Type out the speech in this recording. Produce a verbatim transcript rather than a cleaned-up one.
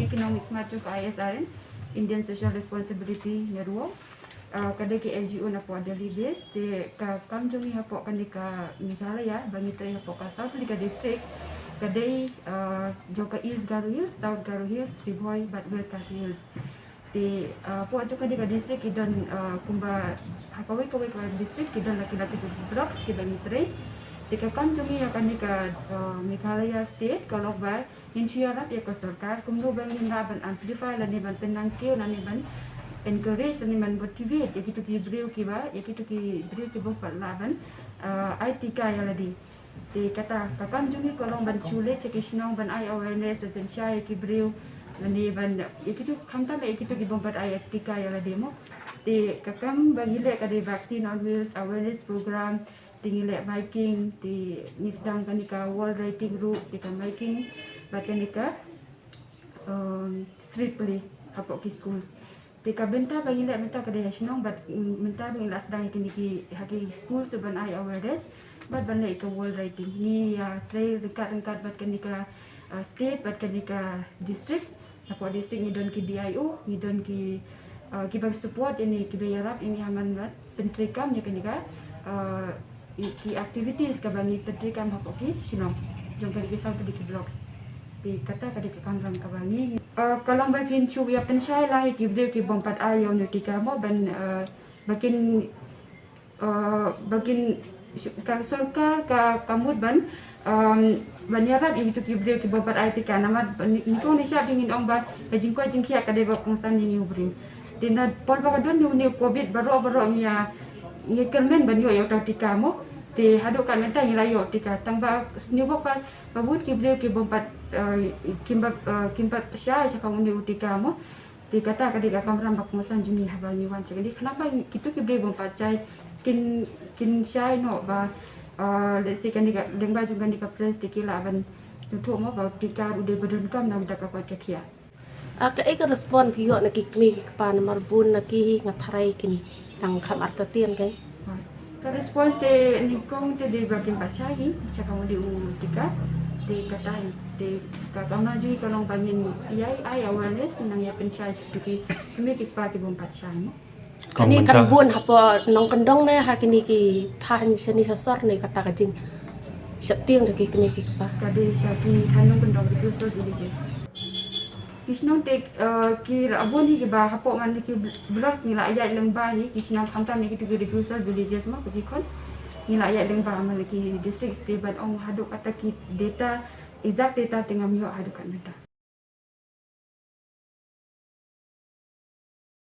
Ki nongmihkhmat jong ka I S R N, Indian Social Responsibility Network. Ah, ka dei ka N G O na pdeng Delhi base, te ka kam jong ngi hapoh kane ka Meghalaya ba ngi trei hapoh ka South Delhi ka district, ka dei, ah, jong ka East Garo Hills, South Garo Hills, Ri Bhoi bad West Khasi Hills. Te, ah, hapoh jong kane ka district ki don, ah, kumba ha kawei kawei ka district ki don la ki la ki jong ki blocks kiba ngi trei. Te ka kam jong ngi ha kane ka, ah, Meghalaya state ka long ba ngin shu ïarap ïa ka sorkar kumno ba ngin lah ban amplify lane ban pynnang kiew lane ban encourage lane ban motivate ïa kito ki briew kiba, ïa kito ki briew ki bym pat lah ban, ah, ai tika ïa lade. Te kata ka kam jong ngi ka long ban shu leit sha ki shnong ban ai awareness, ban pynshai ïa ki briew lane ban ïa kito, khamtam ïa kito ki bym pat ai tika ïa lade mo. Te ka kam ba ngi leh ka dei vaccine on wheels awareness program, te ngi leh miking, te ngi sdang kane ka wall writing ruh, te ka miking bad kane ka, um, street play hapoh ki schools. Te ka bynta ba ngi leh mynta ka dei ha shnong bad, mm, mynta ba ngi la sdang ïa kine ki ha ki schools ban ai awareness bad ban leh ïa ka wall writing. Ngi ïa trei ryngkat ryngkat bad kane ka, uh, state bad kane ka district. Hapoh district ngi don ki D I O, ngi don ki, uh, kiba support ïa ngi, kiba ïarap ïa ngi ha man ban pyntreikam ïa kane ka, uh, ki activities kaba ngi pyntreikam hapoh ki shnong jong kane ki South Delhi ki blocks. Te kata ka dei ka kamram kaba ngi, uh, ka long ba phin shu ïa pynshai lang ïa ki briew ki bym pat ai ïa une u tika mo ban, uh, ba kin, uh, ba kin, ka sorkar ka, ka mut ban, um, ban ïarap ïa kito ki briew ki bym pat ai tika, namar ba ni, nyngkong nyngshap ngin ong ba ka jingkoit jingkhiah ka dei ba kongsan ïa une u briew. Te na por ba ka don une u covid baroh baroh ngi ïa, ngi kyrmen ban ïoh ïa uta u tika mo. Te haduh katne mynta ngi la ïoh tika, tang ba sniew bok ba, ba bun ki briew ki bym pat, uh, kim pat, uh, kim pat shai shaphang une u tika mo. Te kata ka dei ka kamram ba kongsan jong ngi haba ngi wan sha kane, khnang ba kito ki briew bym pat shai kin, kin shai noh ba, uh, let's say kane ka, lyngba jong kane ka press te ki lah ban sngewthuh mo ba u tika u dei ba donkam na ka bynta ka koit ka khiah. Ah, kaei ka response phi ïoh na ki kmie ki kpa, namar bun na ki hi nga tharai kin dang kham artatien kai. Ka response te nyngkong te dei ba kim pat shai hi shaphang une u tika. Te kata hi te ka kamram jong ngi ka long ba ngin ïa ai awareness nang ïa pynshai sha kito ki kmie ki kpa ki bym pat shai mo. Kane kan bun hapoh nongkyndong ne ha kine ki thaiñ shane sha sor ne kata ka jingsheptieng jong ki kmie ki kpa. Ka dei sha ki thaiñ nongkyndong, refugee villages. Ki shnong te, uh, ki la bun hi kiba hapoh man ki blocks ngi la ïaid lyngba hi, ki shnong khamtam ne kito ki refugee villages mo ba ki khot. Ngi la ïaid lyngba man ki districts te ban ong haduh kata ki data, exact data te ngam ïoh haduh katne mynta.